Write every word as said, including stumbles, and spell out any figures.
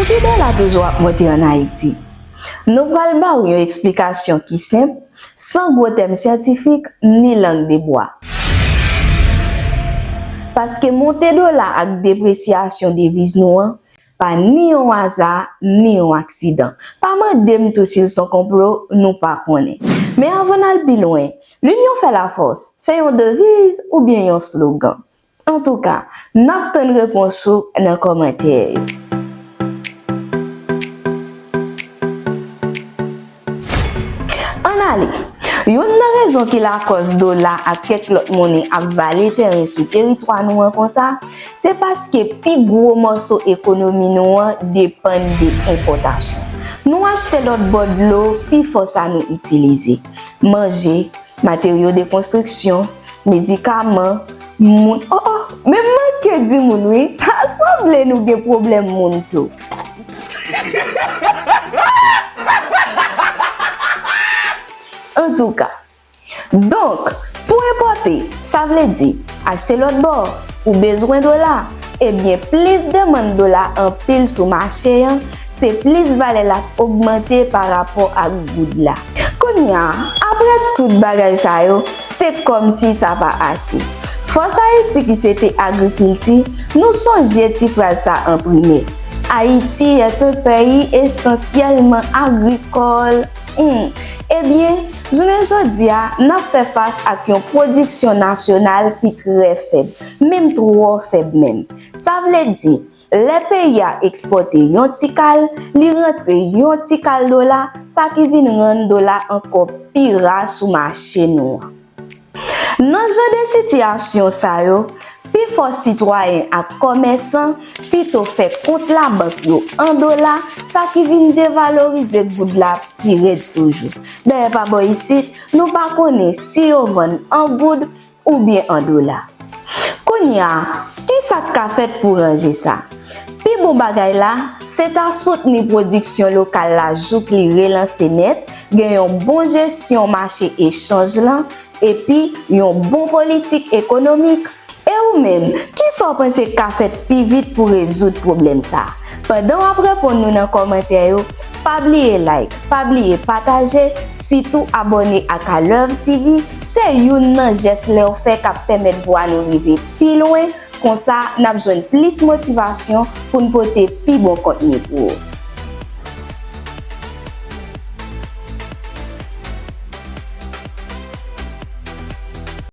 Pouki dola toujou ap monte ann Ayiti? Nou pral ba w yon eksplikasyon ki senp, san gwo tèm syantifik ni lang de bwa. Paske monte dola ak depresyasyon deviz nou an pa ni yon aza, ni yon aksidan. Pa mande m tou si l s on konplo, nou pa konnen. Men anvan n al pi lwen, L'union fait la force, se yon deviz oubyen yon slogan? Antouka, n ap tann repons ou nan kòmantè yo. Ann ale! Youn nan rezon ki lakòz dola ak kèk lòt monnen ap vale tèren sou teritwa nou an konsa, se paske pi gwo mòso ekonomi nou an depann de enpòtasyon. Nou achte lòt bò dlo pifò sa nou itilize. Manje, materyo de konstriksyon, medikaman, moun, oh, oh, men m manke di moun wi, ta sanble nou gen pwoblèm moun tou. Antouka, donk, pou enpòte, sa vle di achte lòt bò, ou bezwen dola, ebyen plis demann dola anpil sou mache an, se plis valè l ap ogmante pa rapò ak goud la. Kounye a, apre tout bagay sa yo, se kòmsi sa pa ase. Fòs Ayiti ki se te agrikilti, nou sonje ti fraz sa an primè. Haïti est un pays essentiellement agricole. Hmm. Ebyen, jounen jodi a, n ap fè fas ak yon pwodiksyon nasyonal ki trè fèb, menm twò fèb menm. Sa vle di, lè peyi a ekspòte yon ti kal, li rantre yon ti kal dola, sa ki vin rann dola ankò pi ra sou mache nou an. Nan jan de sitiyasyon sa yo, pifò sitwayen ak kòmèsan pito fè kont labank yo an dola, sa ki vin devalorize goud la pi rèd toujou. Dayè pa bò isit, nou pa konnen si yo vann an goud oubyen an dola. Kounye a, ki sa k ka fèt pou ranje sa? Pi bon bagay la, se ta soutni pwodiksyon lokal la jouk li relanse nèt, gen yon bon jesyon mache echanj lan, epi yon bon politik ekonomik. E ou menm, ki sa w panse k ka fèt pi vit pou rezoud pwoblèm sa a? Pandan w ap reponn nou nan kòmantè yo, pa bliye like, pa bliye pataje, sitou abòne ak Alove T V, se youn nan jès lè w fè k ap pèmèt vwa nou rive pi lwen, konsa n ap jwenn plis motivasyon pou n pote pi bon kontni pou ou.